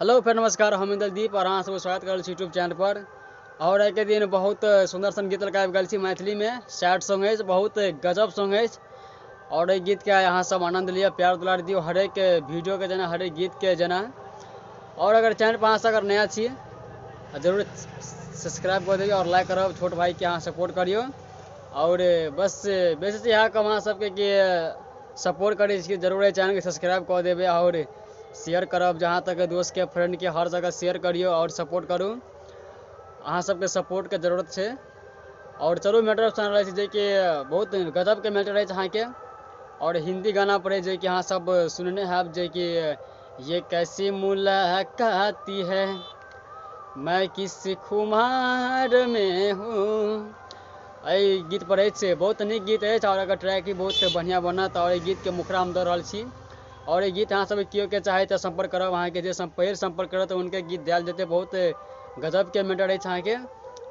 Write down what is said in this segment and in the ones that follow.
Hello फेर नमस्कार, हम इंद्रदीप और अहाँ सबके स्वागत कर रहल छी यूट्यूब चैनल पर। और आइके दिन बहुत सुंदर सन गीत लऽ आबि गेल छी मैथिलीमे, सैड सॉन्ग अछि, बहुत गजब सॉन्ग अछि। और एहि गीतके अहाँ सब आनंद लिअ, प्यार दुलार दियौ हरेक वीडियोके जेना, हरेक गीतके जेना। और अगर चैनल पर अहाँ सब अगर नया छी जरूर सब्सक्राइब कऽ दियौ और लाइक करब, छोट भाईके अहाँ सपोर्ट करियौ। और बस बेसी इएह कहब अहाँ सबके कि सपोर्ट करै छी, जरूर एहि चैनलके सब्सक्राइब कऽ देबै और शेयर करब जहाँ तक दोस्तके फ्रेंडके हर जगह शेयर करियौ और सपोर्ट करू। अहाँ सबके सपोर्टके जरूरत छै। और चलू मैटर सुना रहल छी जेकि बहुत गजबके मैटर अछि अहाँके। और हिंदी गाना पर अछि जेकि अहाँ सब सुनने हैब, जेकि ये कैसी मुलाकाती है, मैं किस खुमार में हूँ, एहि गीत पर अछि। बहुत नीक गीत अछि और एकर ट्रैक भी बहुत बढ़िआँ बनत। और एहि गीतके मुखड़ा हम दऽ रहल छी। और ई गीत अहाँ सब केओ के चाहे तऽ संपर्क करब, अहाँके जे पहिल संपर्क करत हुनके गीत देल जेतै। बहुत गजबके मैटर अछि अहाँके।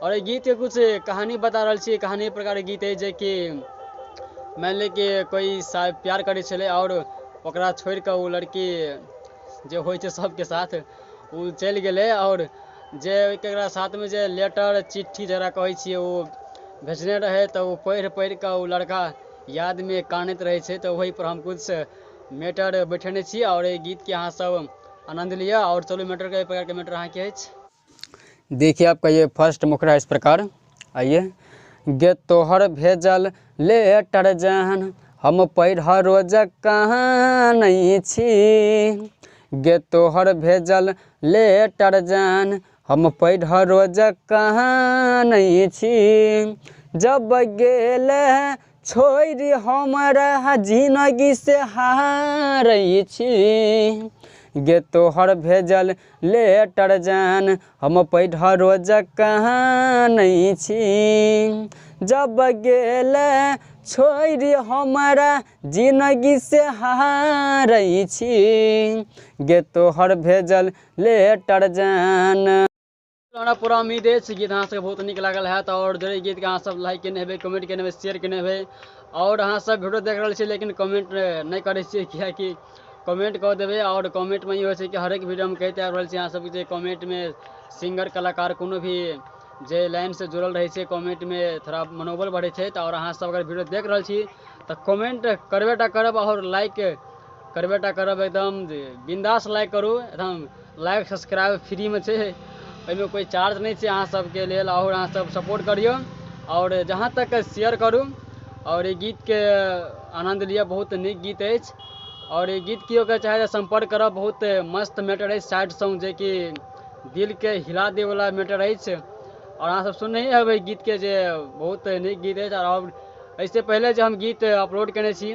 और एहि गीतके कुछ कहानी बता रहल छी। कहानी प्रकारके गीत अछि जेकि मानि लिअ कि कोइ प्यार करै छलै और ओकरा छोड़िकऽ ओ लड़की जे होइ छै सबके साथ ओ चलि गेलै। और जे ओकरा साथमे जे लेटर चिट्ठी जकरा कहै छियै ओ भेजने रहै, तऽ ओ पढ़ि पढ़िकऽ ओ लड़का यादमे कानैत रहै छै। तऽ ओहिपर हम कुछ मैटर बैठेने छी और एहि गीतके अहाँ सब आनंद लिअ। और चलू मैटर के एहि प्रकारके मैटर अहाँके अछि। देखिए आपका ये फर्स्ट मुखड़ा इस प्रकार आइए। गे तोहर भेजल लेटर जहन हम पढ़ि रोज कहाँ नहीं छी, गे तोहर भेजल लेटर जहन हम पढ़ि रोज कहाँ नहीं छी, जब गेल छोड़ि हमरा जिनगी से हारै छी, गे तोहर भेजल लेटर जान हम पढ़ि रोज कहाँ नहीं छी, जब गेल छोड़ि हमरा जिनगी से हारै छी, गे तोहर भेजल लेटर जान। हमरा पूरा उम्मीद अछि गीत अहाँ सबके बहुत नीक लागल हैत। और जरूर गीतके अहाँ सब लाइक केने हेबै, कमेंट केने हेबै, शेयर केने हेबै। और अहाँ सब वीडियो देख रहल छी लेकिन कमेंट नहि करै छियै, किएकि कमेंट कऽ देबै। और कमेंटमे ई होइ छै कि हरेक वीडियोमे कहैत आबि रहल छी अहाँ सबके जे कमेंटमे सिंगर कलाकार कोनो भी जे लाइनसँ जुड़ल रहै छै कमेंटमे थोड़ा मनोबल बढ़ै छै। तऽ और अहाँ सब अगर वीडियो देख रहल छी तऽ कमेंट करबे टा करब और लाइक करबे टा करब, एकदम बिंदास लाइक करू, एकदम लाइक सब्सक्राइब फ्रीमे छै, एहिमे कोइ चार्ज नहि छै अहाँ सबके लेल। और अहाँ सब सपोर्ट करियौ और जहाँ तक शेयर करू और ई गीतके आनंद लिअ, बहुत नीक गीत अछि। और ई गीत केओ के चाहे तऽ सम्पर्क करब, बहुत मस्त मैटर अछि, सैड सॉन्ग जेकि दिलके हिला दैवला मैटर अछि। और अहाँ सब सुनने हेबै गीतके जे बहुत नीक गीत अछि। और एहिसँ पहिले जे हम गीत अपलोड केने छी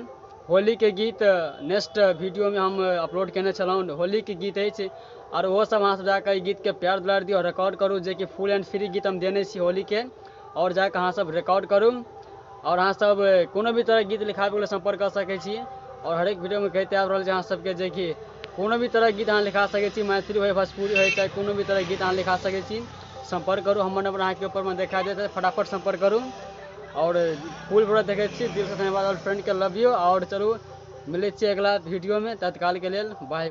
होलीके गीत, नेक्स्ट वीडियोमे हम अपलोड केने छलहुँ, होलीके गीत अछि। और ओहो सब अहाँ सब जाकऽ एहि गीतके प्यार दुलार दियौ, रिकॉर्ड करू, जेकि फुल एंड फ्री गीत हम देने छी होलीके। और जाकऽ अहाँ सब रिकॉर्ड करू। और अहाँ सब कोनो भी तरहके गीत लिखाबैके लेल सम्पर्क कऽ सकै छी। और हरेक वीडियोमे कहैत आबि रहल छी अहाँ सबके जेकि कोनो भी तरहके गीत अहाँ लिखा सकै छी, मैथिली होइ भोजपुरी होइ चाहे कोनो भी तरहके गीत अहाँ लिखा सकै छी। सम्पर्क करू, हमर नंबर अहाँके ऊपरमे देखा देत, फटाफट सम्पर्क करू। और फुल पूरा देखै छी, दिलसँ धन्यवाद और फ्रेंडके लव यू। और चलू मिलै छी अगिला वीडियोमे, तत्कालके लेल बाय।